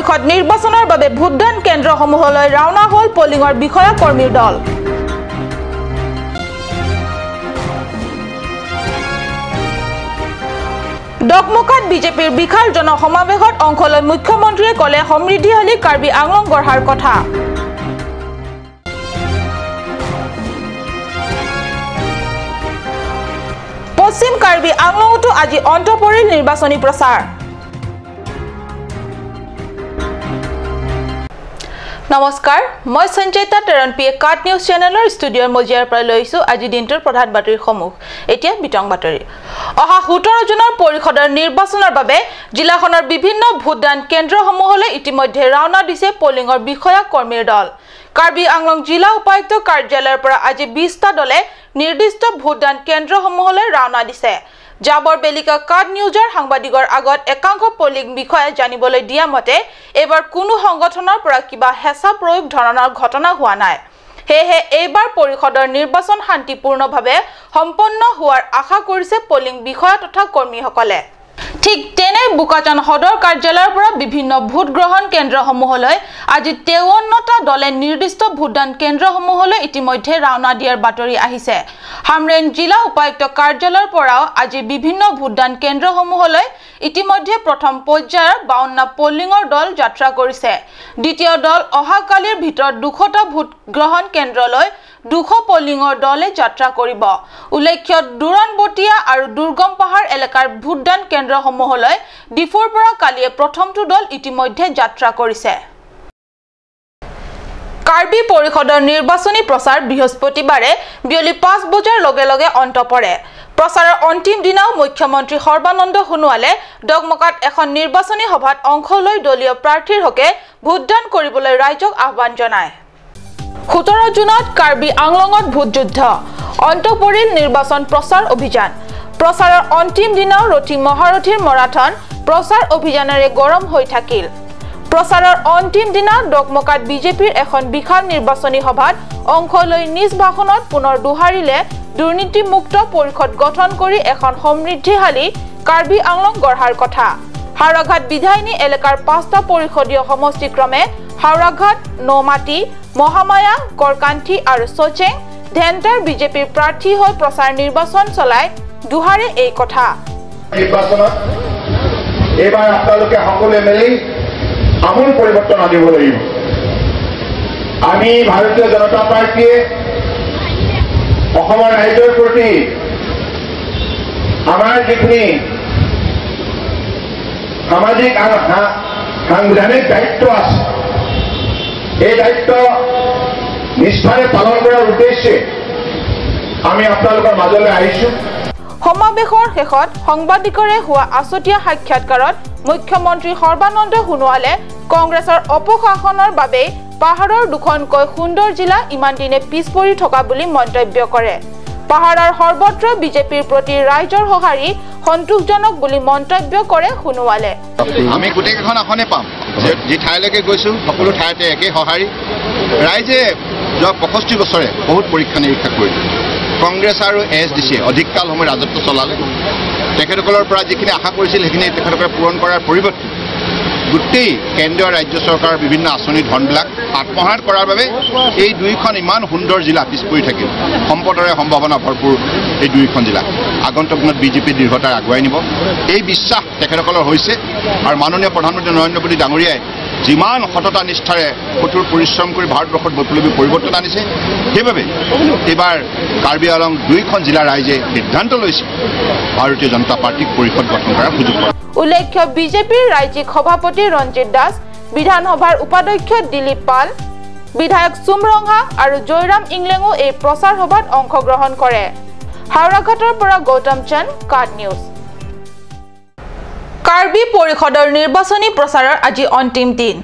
পৰিষদ নিৰ্বাচনৰ বাবে ভোটদান কেন্দ্ৰসমূহলৈ ৰাওনা হ'ল পলিঙৰ বিষয়া কৰ্মীৰ দল। ডকমকাত বিজেপিৰ বিশাল জনসমাৱেশত অংশ লৈ মুখ্যমন্ত্ৰীয়ে ক'লে সমৃদ্ধিশালী কাৰ্বি আংলং গঢ়াৰ কথা। পশ্চিম কাৰ্বি আংলঙতো আজি অন্ত পৰিল নিৰ্বাচনী প্ৰচাৰ। নমস্কাৰ, মই সঞ্জয়িতা তেৰণপিয়ে কাট নিউজ চেনেলৰ ষ্টুডিঅ'ৰ মজিয়াৰ পৰা লৈছোঁ আজি দিনটোৰ প্ৰধান বাতৰিসমূহ। এতিয়া বিতং বাতৰি। অহা 17 জুনৰ পৰিষদৰ নিৰ্বাচনৰ বাবে জিলাখনৰ বিভিন্ন ভোটদান কেন্দ্ৰসমূহলৈ ইতিমধ্যে ৰাওনা দিছে পলিঙৰ বিষয়া কৰ্মীৰ দল। কাৰ্বি আংলং জিলা উপায়ুক্ত কাৰ্যালয়ৰ পৰা আজি 20টা দলে নিৰ্দিষ্ট ভোটদান কেন্দ্ৰসমূহলৈ ৰাওনা দিছে। জাবৰ বেলিকা কাট নিউজৰ সাংবাদিকৰ আগত একাংশ পলিং বিষয়াই জানিবলৈ দিয়া মতে এইবাৰ কোনো সংগঠনৰ পৰা কিবা হেঁচা প্ৰয়োগ ধৰণৰ ঘটনা হোৱা নাই। সেয়েহে এইবাৰ পৰিষদৰ নিৰ্বাচন শান্তিপূৰ্ণভাৱে সম্পন্ন হোৱাৰ আশা কৰিছে পলিং বিষয়া তথা কৰ্মীসকলে। ঠিক তেনে বোকাজান সদৰ কাৰ্যালয়ৰ পৰা বিভিন্ন ভোটগ্ৰহণ কেন্দ্ৰসমূহলৈ আজি 53টা দলে নিৰ্দিষ্ট ভোটদান কেন্দ্ৰসমূহলৈ ইতিমধ্যে ৰাওনা দিয়াৰ বাতৰি আহিছে। হামৰেন জিলা উপায়ুক্ত কাৰ্যালয়ৰ পৰাও আজি বিভিন্ন ভোটদান কেন্দ্ৰসমূহলৈ ইতিমধ্যে প্ৰথম পৰ্যায়ৰ 52 পলিঙৰ দল যাত্ৰা কৰিছে। দ্বিতীয় দল অহাকালিৰ ভিতৰত 200টা ভোটগ্ৰহণ কেন্দ্ৰলৈ 200 পলিঙৰ দলে যাত্ৰা কৰিব। উল্লেখ্য, দূৰণবটীয়া আৰু দুৰ্গম পাহাৰ এলেকাৰ ভোটদান কেন্দ্ৰসমূহলৈ ডিফুৰ পৰা কালিয়ে প্ৰথমটো দল ইতিমধ্যে যাত্ৰা কৰিছে। কাৰ্বি পৰিষদৰ নিৰ্বাচনী প্ৰচাৰ বৃহস্পতিবাৰে বিয়লি 5 বজাৰ লগে লগে অন্ত পৰে। প্ৰচাৰৰ অন্তিম দিনাও মুখ্যমন্ত্ৰী সৰ্বানন্দ সোণোৱালে ডকমকাত এখন নিৰ্বাচনী সভাত অংশ লৈ দলীয় প্ৰাৰ্থীৰ হকে ভোটদান কৰিবলৈ ৰাইজক আহ্বান জনায়। 17 জুনত কাৰ্বি আংলঙত ভোটযুদ্ধ, অন্ত পৰিল নিৰ্বাচন প্ৰচাৰ অভিযান। প্ৰচাৰৰ অন্তিম দিনাও ৰথী মহাৰথীৰ মৰাথন প্ৰচাৰ অভিযানেৰে গৰম হৈ থাকিল। প্ৰচাৰৰ অন্তিম দিনা ডকমকাত বিজেপিৰ এখন বিশাল নিৰ্বাচনী সভাত অংশ লৈ নিজ ভাষণত পুনৰ দোহাৰিলে দুৰ্নীতিমুক্ত পৰিষদ গঠন কৰি এখন সমৃদ্ধিশালী কাৰ্বি আংলং গঢ়াৰ কথা। হাওৰাঘাট বিধায়িনী এলেকাৰ 5টা পৰিষদীয় সমষ্টি ক্ৰমে হাওৰাঘাট, নমাটি, মহামায়া, কৰকান্থি আৰু চচেং ধেন্টাৰ বিজেপিৰ প্ৰাৰ্থী হৈ প্ৰচাৰ নিৰ্বাচন চলাই দোহাৰে এই কথা। নিৰ্বাচনত এইবাৰ আপোনালোকে সকলোৱে মিলি আমূল পৰিৱৰ্তন আনিব লাগিব। আমি ভাৰতীয় জনতা পাৰ্টীয়ে অসমৰ ৰাইজৰ প্ৰতি আমাৰ যিখিনি সামাজিক আৰু সাংবিধানিক দায়িত্ব আছে, এই দায়িত্ব নিষ্ঠাৰে পালন কৰাৰ উদ্দেশ্যে আমি আপোনালোকৰ মাজলৈ আহিছোঁ। সমাৱেশৰ শেষত সাংবাদিকৰে হোৱা আছুতীয়া সাক্ষাৎকাৰত মুখ্যমন্ত্ৰী সৰ্বানন্দ সোণোৱালে কংগ্ৰেছৰ অপশাসনৰ বাবেই পাহাৰৰ দুখনকৈ সুন্দৰ জিলা ইমান দিনে পিছ পৰি থকা বুলি মন্তব্য কৰে। পাহাৰৰ সৰ্বত্ৰ বিজেপিৰ প্ৰতি ৰাইজৰ সঁহাৰি সন্তোষজনক বুলি মন্তব্য কৰে সোণোৱালে। আমি গোটেইকেইখন আসনে পাম, যি ঠাইলৈকে গৈছোঁ সকলো ঠাইতে একে সঁহাৰি। ৰাইজে যোৱা 65 বছৰে বহুত পৰীক্ষা নিৰীক্ষা কৰিলে। কংগ্ৰেছ আৰু এছ ডি চিয়ে অধিক কাল সময় ৰাজত্ব চলালে। তেখেতসকলৰ পৰা যিখিনি আশা কৰিছিল সেইখিনি তেখেতসকলে পূৰণ কৰাৰ পৰিৱৰ্তে গোটেই কেন্দ্ৰীয় ৰাজ্য চৰকাৰৰ বিভিন্ন আঁচনিৰ ধনবিলাক আত্মসাত কৰাৰ বাবে এই দুইখন ইমান সুন্দৰ জিলা পিছ পৰি থাকিল। সম্পদৰে সম্ভাৱনা ভৰপূৰ এই দুয়োখন জিলা আগন্তুক দিনত বিজেপি দৃঢ়তাৰে আগুৱাই নিব, এই বিশ্বাস তেখেতসকলৰ হৈছে। আৰু মাননীয় প্ৰধানমন্ত্ৰী নৰেন্দ্ৰ মোদী ডাঙৰীয়াই যিমান সততা নিষ্ঠাৰে কঠোৰ পৰিশ্ৰম কৰি ভাৰতবৰ্ষত বৈপ্লৱিক পৰিৱৰ্তন আনিছে, সেইবাবে এইবাৰ কাৰ্বি আংলং দুয়োখন জিলাৰ ৰাইজে সিদ্ধান্ত লৈছে ভাৰতীয় জনতা পাৰ্টীক পৰিষদ গঠন কৰাৰ সুযোগ পাব। উল্লেখ্য, বিজেপিৰ ৰাজ্যিক সভাপতি ৰঞ্জিত দাস, বিধানসভাৰ উপাধ্যক্ষ দিলীপ পাল, বিধায়ক চুম ৰংহাং আৰু জয়ৰাম ইংলেঙো এই প্ৰচাৰ সভাত অংশগ্ৰহণ কৰে। হাওৰাঘাটৰ পৰা গৌতম চন্দ, কাট নিউজ। কাৰ্বি পৰিষদৰ নিৰ্বাচনী প্ৰচাৰৰ আজি অন্তিম দিন।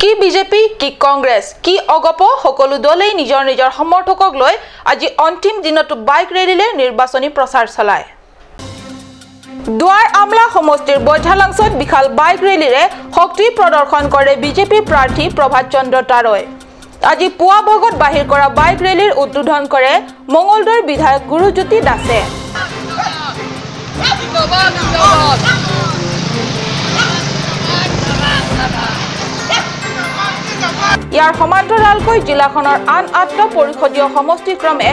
কি বিজেপি, কি কংগ্ৰেছ, কি অগপ, সকলো দলেই নিজৰ নিজৰ সমৰ্থকক লৈ আজি অন্তিম দিনতো বাইক ৰেলীৰে নিৰ্বাচনী প্ৰচাৰ চলায়। দুৱাৰ আমলা সমষ্টিৰ বৈঠালাংছত বিশাল বাইক ৰেলীৰে শক্তি প্ৰদৰ্শন কৰে বিজেপি প্ৰাৰ্থী প্ৰভাত চন্দ্ৰ তাৰৈ। আজি পুৱা ভাগত বাহিৰ কৰা বাইক ৰেলীৰ উদ্বোধন কৰে মঙলদৈৰ বিধায়ক গুৰুজ্যোতি দাসে। ইয়াৰ সমান্তৰালকৈ জিলাখনৰ আন আঠটা পৰিষদীয় সমষ্টি ক্ৰমে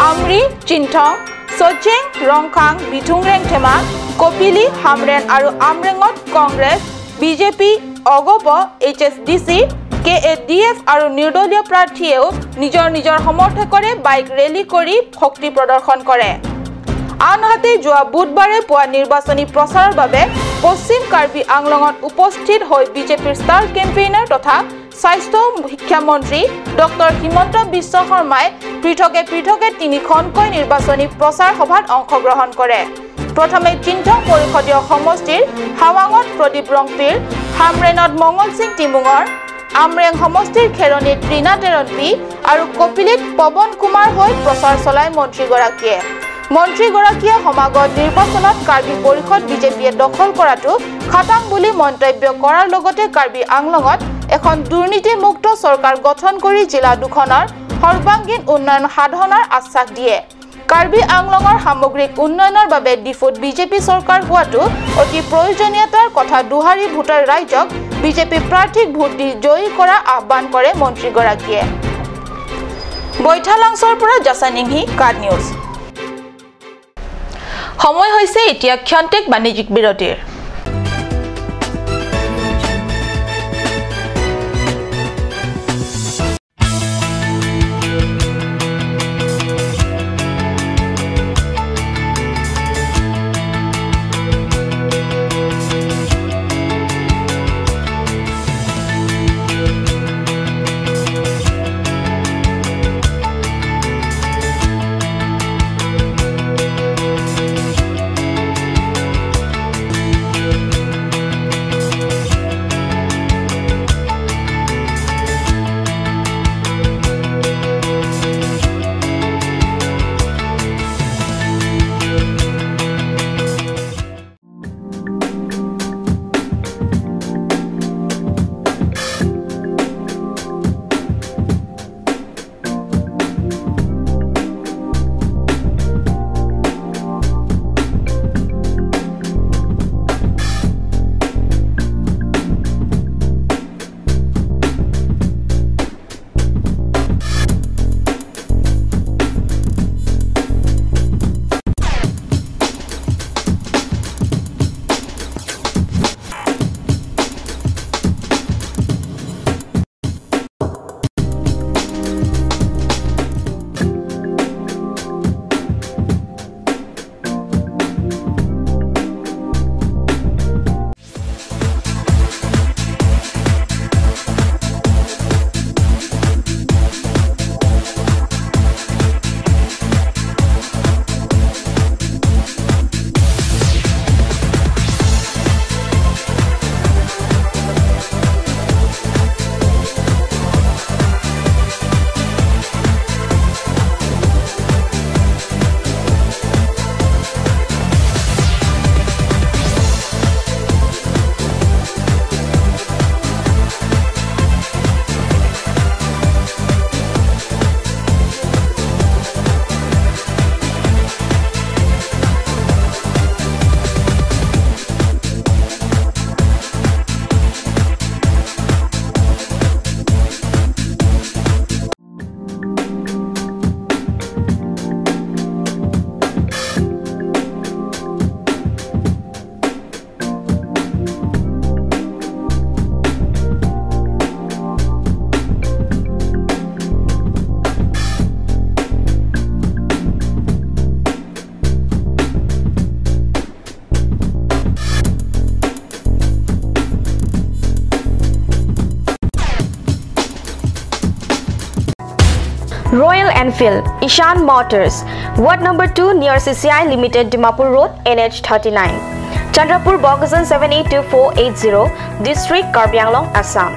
আমৰি, চিন্থং, চচেং, ৰংখাং, বিথুংৰেংথেমা, কপিলি, হামৰেন আৰু আমৰেঙত Congress, BJP, AGP, H S D C, K A D F আৰু নিৰ্দলীয় প্ৰাৰ্থীয়েও নিজৰ নিজৰ সমৰ্থকৰে বাইক ৰেলী কৰি শক্তি প্ৰদৰ্শন কৰে। আনহাতে যোৱা বুধবাৰে পুৱা নিৰ্বাচনী প্ৰচাৰৰ বাবে পশ্চিম কাৰ্বি আংলঙত উপস্থিত হৈ বিজেপিৰ ষ্টাৰ কেম্পেইনাৰ তথা স্বাস্থ্য শিক্ষামন্ত্ৰী ডক্টৰ হিমন্ত বিশ্ব শৰ্মাই পৃথকে পৃথকে তিনিখনকৈ নিৰ্বাচনী প্ৰচাৰ সভাত অংশগ্ৰহণ কৰে। প্ৰথমে চিন্থং পৰিষদীয় সমষ্টিৰ হাৱাঙত প্ৰদীপ ৰংপিৰ, হামৰেনত মংগল সিং টিমুঙৰ, আমৰেং সমষ্টিৰ খেৰণিত ৰীণা তেৰণপি আৰু কপিলিত পৱন কুমাৰ হৈ প্ৰচাৰ চলায় মন্ত্ৰীগৰাকীয়ে। মন্ত্ৰীগৰাকীয়ে সমাগত নিৰ্বাচনত কাৰ্বি পৰিষদ বিজেপিয়ে দখল কৰাটো খাটাং বুলি মন্তব্য কৰাৰ লগতে কাৰ্বি আংলঙত এখন দুৰ্নীতিমুক্ত চৰকাৰ গঠন কৰি জিলা দুখনৰ সৰ্বাংগীন উন্নয়ন সাধনৰ আশ্বাস দিয়ে। কাৰ্বি আংলঙৰ সামগ্ৰিক উন্নয়নৰ বাবে ডিফুত বিজেপি চৰকাৰ হোৱাটো অতি প্ৰয়োজনীয়তাৰ কথা দোহাৰি ভোটাৰ ৰাইজক বিজেপি প্ৰাৰ্থীক ভোট দি জয়ী কৰা আহ্বান কৰে মন্ত্ৰীগৰাকীয়ে। বৈঠালাংছৰ পৰা জাছানিংহি, কাৰ্ড নিউজ। সময় হৈছে এতিয়া ক্ষন্তেক বাণিজ্যিক বিৰতিৰ। Royal Enfield, Ishan Motors, Ward number 2 near CCI Limited, Dimapur Road, NH 39, Chandrapur, Bokajan 782480, District Karbi Anglong, Assam.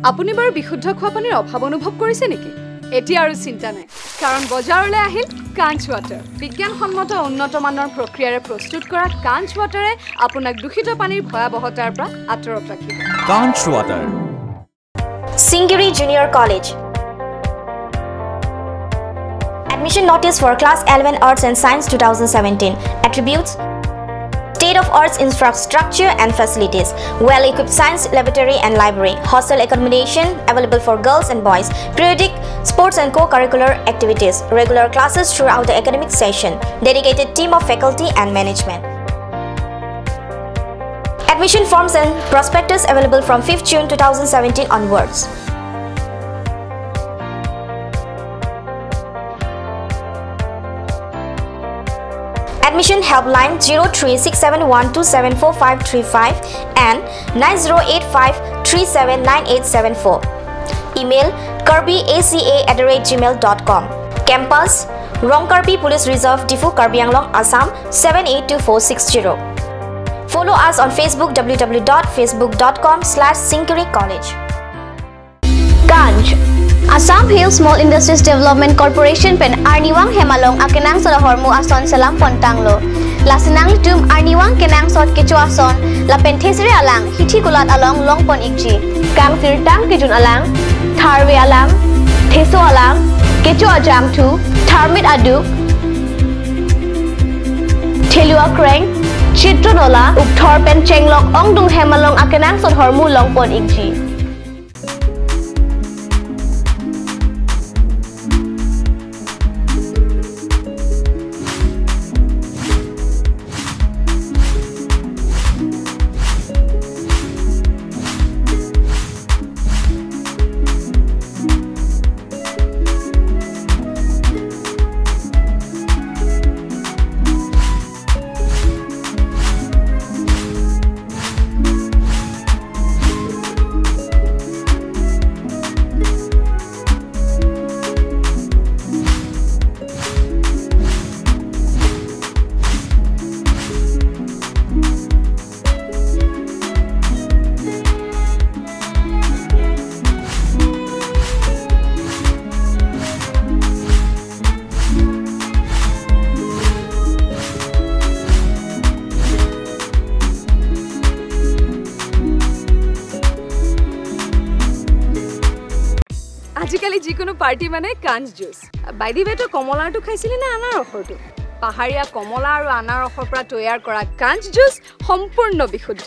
আপুনি বাৰু বিশুদ্ধ খোৱা পানীৰ অভাৱ অনুভৱ কৰিছে নেকি? এতিয়া আৰু চিন্তা নাই, কাৰণ বজাৰলৈ আহিল কাঞ্চ ৱাটাৰ। বিজ্ঞানসন্মত উন্নত মানৰ প্ৰক্ৰিয়াৰে প্ৰস্তুত কৰা কাঞ্চ ৱাটাৰে আপোনাক দূষিত পানীৰ ভয়াৱহতাৰ পৰা আঁতৰত ৰাখিব। Kanch water. Singiri Junior College. Admission notice for Class 11 Arts and Science 2017. Attributes: State of Arts infrastructure and facilities, well-equipped science laboratory and library, hostel accommodation available for girls and boys, periodic sports and co-curricular activities, regular classes throughout the academic session, dedicated team of faculty and management. Admission forms and prospectus available from 5th June 2017 onwards. Admission helpline 03671274535 and 9085379874. Email karbiaca@gmail.com. Campus Rongkarbi Police Reserve, Diphu, Karbi Anglong, Assam 782460. Follow us on Facebook www.facebook.com/Singiri College. Kanch Assam Hill Small Industries Development Corporation pen Arniwang Hemalong akenang sala hormu ason salam pontanglo. Lasinang tum Arniwang kenang sot kecho ason la pen thesre alang hithi kulat along long pon ikji. Kang sir tang kejun alang, tharwe alang, theso alang, kecho ajam thu, tharmit aduk, thelua kreng, chitronola upthor pen chenglok ongdung hemalong akenang sot hormu long pon ikji. আজিকালি যিকোনো party মানে কাঞ্চ juice. By the ৱে, তই কমলাৰটো খাইছিলি নে আনাৰসৰটো? পাহাৰীয়া কমলা আৰু আনাৰসৰ পৰা তৈয়াৰ কৰা কাঞ্চ জুচ সম্পূৰ্ণ বিশুদ্ধ।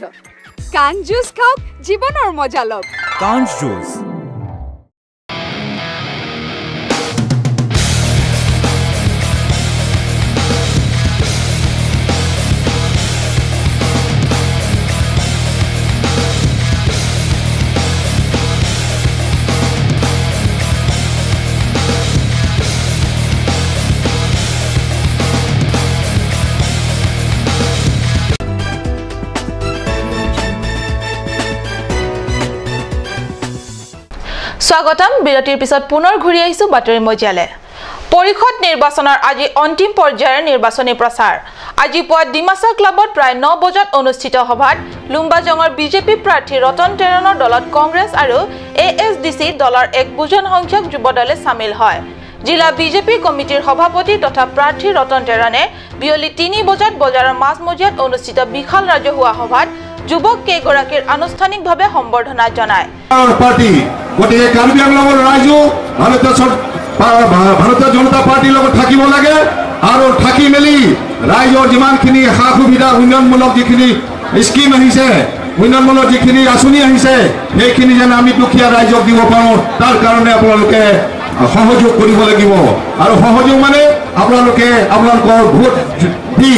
কাঞ্চ জুচ খাওক, জীৱনৰ মজা লওক। কাঞ্চ জুচ। স্বাগতম। বিৰতিৰ পিছত পুনৰ ঘূৰি আহিছো বাতৰি মজিয়ালে। পৰিষদ নিৰ্বাচনৰ আজি অন্তিম পৰ্যায়ৰ নিৰ্বাচনী প্ৰচাৰ। আজি পুৱা ডিমাছা ক্লাবত প্ৰায় 9 বজাত অনুষ্ঠিত সভাত লুম্বাজঙৰ বিজেপি প্ৰাৰ্থী ৰতন টেৰণৰ দলত কংগ্ৰেছ আৰু ASDC দলৰ এক বুজন সংখ্যক যুৱ দলে চামিল হয়। জিলা বিজেপি কমিটিৰ সভাপতি তথা প্ৰাৰ্থী ৰতন টেৰণে বিয়লি 3 বজাত বজাৰৰ মাজমজিয়াত অনুষ্ঠিত বিশাল ৰাজহুৱা সভাত যুৱক কেইগৰাকীৰ আনুষ্ঠানিকভাৱে সম্বৰ্ধনা জনায়। গতিকে কাৰ্বি আংলঙৰ ৰাইজো ভাৰতীয় জনতা পাৰ্টীৰ লগত থাকিব লাগে আৰু থাকি মেলি ৰাইজৰ যিমানখিনি সা সুবিধা, উন্নয়নমূলক যিখিনি স্কিম আহিছে, উন্নয়নমূলক যিখিনি আঁচনি আহিছে, সেইখিনি যেন আমি দুখীয়া ৰাইজক দিব পাৰোঁ, তাৰ কাৰণে আপোনালোকে সহযোগ কৰিব লাগিব। আৰু সহযোগ মানে আপোনালোকে আপোনালোকৰ ভোট দি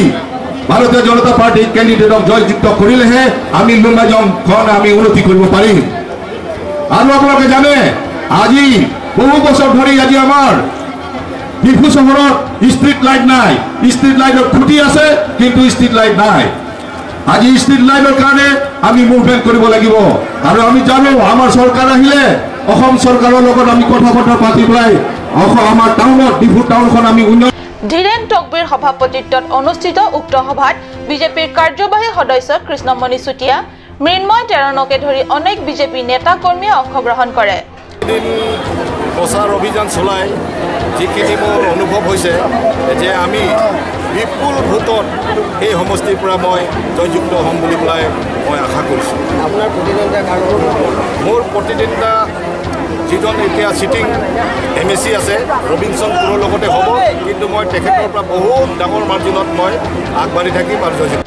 ভাৰতীয় জনতা পাৰ্টীৰ কেণ্ডিডেটক জয়যুক্ত কৰিলেহে আমি লুম্বাজংখন আমি উন্নতি কৰিব পাৰিম। আৰু আপোনালোকে জানে আজি বহু বছৰ ধৰি আজি আমাৰ ডিফু চহৰত ষ্ট্ৰীট লাইট নাই। ষ্ট্ৰীট লাইটৰ খুঁটি আছে কিন্তু ষ্ট্ৰীট লাইট নাই। আজি ষ্ট্ৰীট লাইটৰ কাৰণে আমি মুভমেণ্ট কৰিব লাগিব। আৰু আমি জানো আমাৰ চৰকাৰ আহিলে অসম চৰকাৰৰ লগত আমি কথা বতৰা পাতি পেলাই আমাৰ টাউনত ডিফু টাউনখন আমি উন্নয়ন। ধীৰেণ টকবিৰ সভাপতিত্বত অনুষ্ঠিত উক্ত সভাত বিজেপিৰ কাৰ্যবাহী সদস্য কৃষ্ণমণি চুতীয়া, মৃন্ময় তেৰণকে ধৰি অনেক বিজেপি নেতা কৰ্মীয়ে অংশগ্ৰহণ কৰে। প্ৰচাৰ অভিযান চলাই যিখিনি মোৰ অনুভৱ হৈছে যে আমি বিপুল ভোটত এই সমষ্টিৰ পৰা মই জয়যুক্ত হ'ম বুলি পেলাই মই আশা কৰিছোঁ। আপোনাৰ প্ৰতিদ্বন্দ্বিতা কাৰ? মোৰ প্ৰতিদ্বন্দ্বিতা যিজন এতিয়া চিটিং এম এ চি আছে ৰবিনচন পুৰৰ লগতে হ'ব, কিন্তু মই তেখেতৰ পৰা বহুত ডাঙৰ মাৰ্জিনত মই আগবাঢ়ি থাকিম আৰু জয়যুক্ত।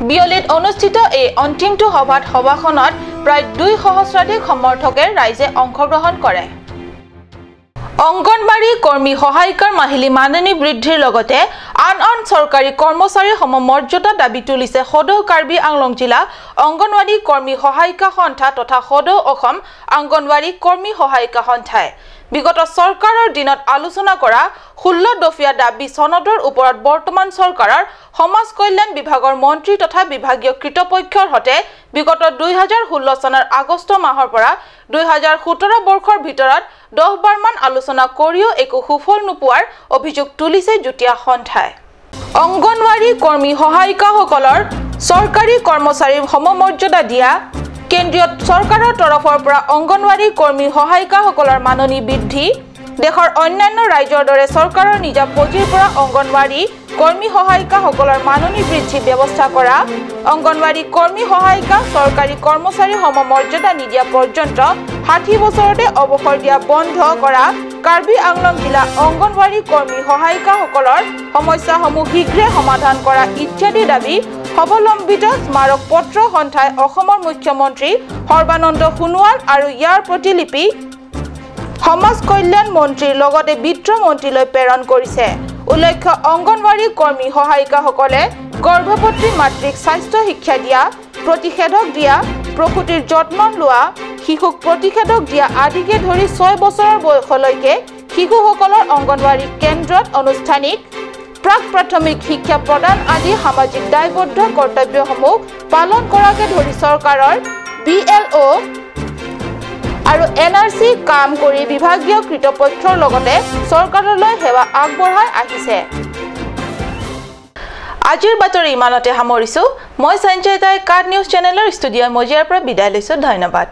বিয়লিত অনুষ্ঠিত এই অন্তিমটো সভাত সভাখনত প্ৰায় 2 সহস্ৰাধিক সমৰ্থকে ৰাইজে অংশগ্ৰহণ কৰে। অংগনবাড়ী কৰ্মী সহায়িকাৰ মাহিলী মাননি বৃদ্ধিৰ লগতে আন আন চৰকাৰী কৰ্মচাৰীৰ সমমৰ্যাদা দাবী তুলিছে সদৌ কাৰ্বি আংলং জিলা অংগনবাড়ী কৰ্মী সহায়িকা সন্থা তথা সদৌ অসম অংগনবাড়ী কৰ্মী সহায়িকা সন্থাই। বিগত চৰকাৰৰ দিনত আলোচনা কৰা 16 দফীয়া দাবী চনদৰ ওপৰত বৰ্তমান চৰকাৰৰ সমাজ কল্যাণ বিভাগৰ মন্ত্ৰী তথা বিভাগীয় কৰ্তৃপক্ষৰ সৈতে বিগত 2016 চনৰ আগষ্ট মাহৰ পৰা 2017 বৰ্ষৰ ভিতৰত 10 বাৰমান আলোচনা কৰিও একো সুফল নোপোৱাৰ অভিযোগ তুলিছে যুটীয়া সন্থাই। অংগনবাড়ী কৰ্মী সহায়িকাসকলৰ চৰকাৰী কৰ্মচাৰীৰ সমমৰ্যাদা দিয়া, কেন্দ্ৰীয় চৰকাৰৰ তৰফৰ পৰা অংগনবাড়ী কৰ্মী সহায়িকাসকলৰ মাননি বৃদ্ধি, দেশৰ অন্যান্য ৰাজ্যৰ দৰে চৰকাৰৰ নিজা পুঁজিৰ পৰা অংগনবাড়ী কৰ্মী সহায়িকাসকলৰ মাননি বৃদ্ধি ব্যৱস্থা কৰা, অংগনবাড়ী কৰ্মী সহায়িকা চৰকাৰী কৰ্মচাৰী সমমৰ্যাদা নিদিয়া পৰ্যন্ত 60 বছৰতে অৱসৰ দিয়া বন্ধ কৰা, কাৰ্বি আংলং জিলা অংগনবাড়ী কৰ্মী সহায়িকাসকলৰ সমস্যাসমূহ শীঘ্ৰে সমাধান কৰা ইত্যাদি দাবী অৱলম্বিত স্মাৰক পত্ৰ সন্থাই অসমৰ মুখ্যমন্ত্ৰী সৰ্বানন্দ সোণোৱাল আৰু ইয়াৰ প্ৰতিলিপি সমাজ কল্যাণ মন্ত্ৰীৰ লগতে বিত্ত মন্ত্ৰীলৈ প্ৰেৰণ কৰিছে। উল্লেখ্য, অংগনবাড়ী কৰ্মী সহায়িকাসকলে গৰ্ভৱতী মাতৃক স্বাস্থ্য শিক্ষা দিয়া, প্ৰতিষেধক দিয়া, প্ৰসূতিৰ যত্ন লোৱা, শিশুক প্ৰতিষেধক দিয়া আদিকে ধৰি 6 বছৰৰ বয়সলৈকে শিশুসকলৰ অংগনবাড়ী কেন্দ্ৰত আনুষ্ঠানিক প্ৰাক প্ৰাথমিক শিক্ষা প্ৰদান আদি সামাজিক দায়বদ্ধ কৰ্তব্যসমূহ পালন কৰাকে ধৰি চৰকাৰৰ BLO আৰু NRC কাম কৰি বিভাগীয় কৰ্তৃপক্ষৰ লগতে চৰকাৰলৈ সেৱা আগবঢ়াই আহিছে। আজিৰ বাতৰি ইমানতে সামৰিছো। মই সঞ্জয় দাই কাট নিউজ চেনেলৰ ষ্টুডিঅ' মজিয়াৰ পৰা বিদায় লৈছো। ধন্যবাদ।